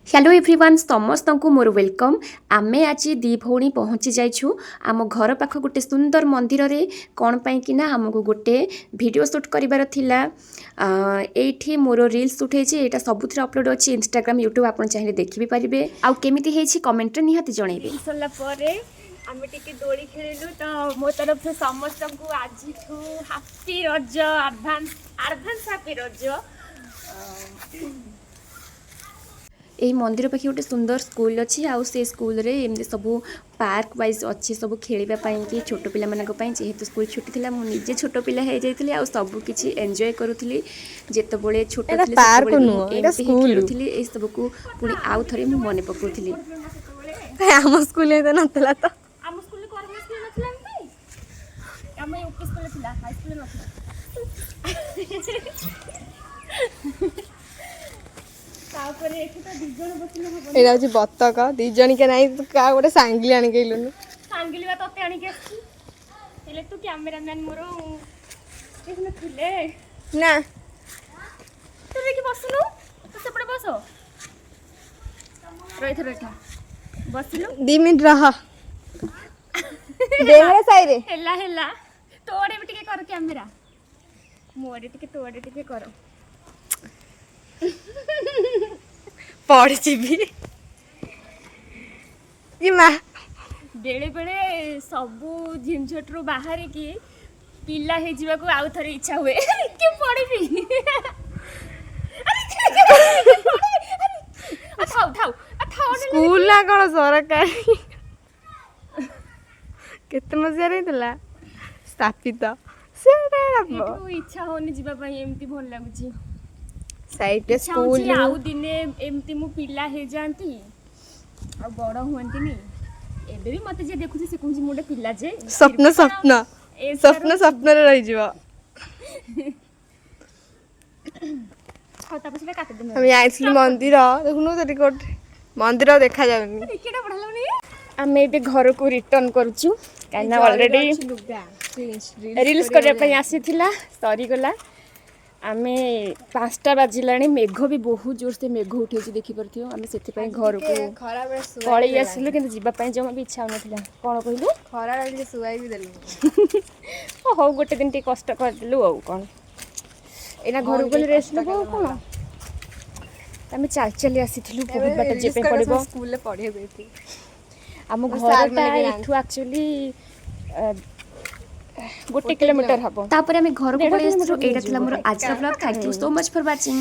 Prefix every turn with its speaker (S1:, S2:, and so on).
S1: Hello everyone, ସମସ୍ତଙ୍କୁ ମୋର welcome. ଆମେ ଆଜି ଦୁଇ ଭଉଣୀ ପହଞ୍ଚି ଯାଇଛୁ ଆମ ଘର ପାଖ ଗୋଟେ ସୁନ୍ଦର ମନ୍ଦିରରେ। କ'ଣ ପାଇଁକି ନା ଆମକୁ ଗୋଟେ ଭିଡ଼ିଓ ସୁଟ୍ କରିବାର ଥିଲା। ଏଇଠି ମୋର ରିଲ୍ସ ସୁଟ୍ ହେଇଛି। ଏଇଟା ସବୁଥିରେ ଅପଲୋଡ଼ ଅଛି, ଇନଷ୍ଟାଗ୍ରାମ, ୟୁଟ୍ୟୁବ୍। ଆପଣ ଚାହିଁଲେ ଦେଖି ବି ପାରିବେ। ଆଉ କେମିତି ହେଇଛି କମେଣ୍ଟରେ ନିହାତି ଜଣେଇବେ।
S2: ସରିଲା ପରେ ଆମେ ଟିକେ ଦୋଳି ଖେଳିଲୁ। ତ ମୋ ତରଫରୁ ସମସ୍ତଙ୍କୁ ଆଜିଠୁ happy Raja, advance advance happy Raja.
S1: ଏଇ ମନ୍ଦିର ପାଖେ ଗୋଟେ ସୁନ୍ଦର ସ୍କୁଲ ଅଛି। ଆଉ ସେ ସ୍କୁଲରେ ଏମିତି ସବୁ ପାର୍କ ୱାଇଜ୍ ଅଛି ସବୁ ଖେଳିବା ପାଇଁକି ଛୋଟ ପିଲାମାନଙ୍କ ପାଇଁ। ଯେହେତୁ ସ୍କୁଲ ଛୁଟି ଥିଲା, ମୁଁ ନିଜେ ଛୋଟ ପିଲା ହେଇଯାଇଥିଲି ଆଉ ସବୁ କିଛି ଏନ୍ଜୟ କରୁଥିଲି। ଯେତେବେଳେ ଛୋଟ
S3: ଏଇଟା
S1: ଥିଲି,
S3: ପାର୍କ
S1: ସେତେବେଳେ ବି ମୁଁ
S3: ନୁହଁ, ଏଇଟା
S1: ଏମିତି ହିଁ
S3: ସ୍କୁଲ।
S1: ଖେଳୁଥିଲି। ଏସବୁକୁ ପୁଣି ଆଉ ଥରେ ମୁଁ ମନେ ପକାଉଥିଲି।
S3: ଆମ ସ୍କୁଲରେ ତ ନଥିଲା ତ।
S2: ଆମ ସ୍କୁଲରେ କରୋନା ସ୍କୁଲ ନଥିଲା ଏମିତି। ଆମ ୟୁପି ସ୍କୁଲରେ ଥିଲା, ହାଇ ସ୍କୁଲରେ ନଥିଲା। ତାପରେ ଏଠି ତ ଦି ଜଣ ବସିଲେ ହବନି।
S3: ଏଇଟା ହଉଛି ବତକ। ଦି ଜଣିକା ନାଇଁ, ତୁ କାହା ଗୋଟେ ସାଙ୍ଗିଲି ଆଣିକି ଆଇଲୁନି?
S2: ସାଙ୍ଗିଲି ବା ତତେ ଆଣିକି ଆସିଛି। ହେଲେ ତୁ କ୍ୟାମେରାମ୍ୟାନ୍ ମୋର ଏখানে ଥିଲେ।
S3: ନା।
S2: ତୁ ଦେଖି ବସୁନୁ, ତୁ ସେପଟେ ବସ। ରହିଥା ରହିଥା, ବସିଲୁ।
S3: 2 ମିନିଟ୍ ରହ ଦେହରେ ସାଇରେ।
S2: ହେଲା ହେଲା, ତୋ ଆଡ଼େ ବି ଟିକେ କର କ୍ୟାମେରା। ମୋ ଆଡ଼େ ଟିକେ, ତୋ ଆଡ଼େ ଟିକେ କର।
S3: ପଡ଼ିଯିବି ଇ ମା।
S2: ବେଳେ ବେଳେ ସବୁ ଝିଞ୍ଝଟରୁ ବାହାରିକି ପିଲା ହେଇଯିବାକୁ ଆଉ ଥରେ ଇଚ୍ଛା ହୁଏ କି ପଡ଼ିବି। ଆରେ, ଆ, ଥାଉ ଥାଉ, ଆ, ଥାଉ।
S3: ସ୍କୁଲ ନା କ'ଣ ସରକାରୀ? କେତେ ମସିହାରେ ହେଇଥିଲା ସ୍ଥାପିତ ସେଟା?
S2: ଏଠୁ ଇଚ୍ଛା ହଉନି ଯିବା ପାଇଁ, ଏମିତି ଭଲ ଲାଗୁଛି।
S3: ସାଇଡରେ
S2: ଇଚ୍ଛା ହଉଛି
S3: ସ୍କୁଲ।
S2: ଆଉ ଦିନେ ଏମିତି ମୁଁ ପିଲା ହେଇଯାଆନ୍ତି ଆଉ ବଡ଼ ହୁଅନ୍ତିନି। ଏବେ ବି ମତେ ଯିଏ ଦେଖୁଛି, ସେ କହୁଛି ମୁଁ ଗୋଟେ ପିଲା ଯେ।
S3: ସ୍ୱପ୍ନ ସ୍ୱପ୍ନ ସ୍ୱପ୍ନ ସ୍ୱପ୍ନରେ ରହିଯିବ।
S2: ହଉ, ତାପରେ ସେଟା କାଟିଦେମି।
S3: ଆମେ ଯାଇଥିଲୁ ମନ୍ଦିର। ଦେଖୁନୁ, ସେଠି ଗୋଟେ ମନ୍ଦିର ଦେଖାଯାଉନି।
S2: କେଟା ବଢ଼ିଆ ଲାଗୁନି? ଆମେ ଏବେ ଘରକୁ ରିଟର୍ନ କରୁଛୁ, କାହିଁକିନା ଅଲରେଡ଼ି ରିଲ୍ସ କରିବା ପାଇଁ ଆସିଥିଲା, ସରିଗଲା। ଆମେ 5ଟା ବାଜିଲାଣି। ମେଘ ବି ବହୁତ ଜୋରସେ ମେଘ ଉଠେଇଛି, ଦେଖିପାରୁଥିବ। ଆମେ ସେଥିପାଇଁ ଘରକୁ
S3: ଖରାବେଳେ
S2: ପଳେଇ ଆସିଲୁ, କିନ୍ତୁ ଯିବା ପାଇଁ ଜମା ବି ଇଚ୍ଛା ହେଉନଥିଲା। କ'ଣ କହିଲୁ?
S3: ଖରାବେଳେ ଟିକେ ଶୁଆଇ ବି ଦେଲୁ।
S2: ହଉ, ଗୋଟେ ଦିନ ଟିକେ କଷ୍ଟ କରିଦେଲୁ, ଆଉ କ'ଣ। ଏଇନା ଘରକୁ ଗଲେ ରେଷ୍ଟ ନେବୁ, ଆଉ କ'ଣ। ଆମେ ଚାଲି ଚାଲି ଆସିଥିଲୁ, ବହୁତ ବାଟ ଯିବା ପାଇଁ ପଡ଼ିବ।
S3: ସ୍କୁଲରେ ପଢିବାକୁ ଯାଇଥିଲି।
S2: ଆମ
S3: ମୋ sir
S2: ଘରଟା
S3: ମାନେ ବି
S2: ଏଠୁ ଆକ୍ଚୁଆଲି 1 କିଲୋମିଟର ହବ।
S1: ତାପରେ ଆମେ ଘରକୁ
S2: ଦେଢ଼
S1: ପଳେଇ ଆସିଥିଲୁ।
S2: କିଲୋମିଟର
S1: ଏଇଟା ଥିଲା ମୋର
S2: ହେଇଯିବ।
S1: ଆଜିର vlog. Thank you so much for watching.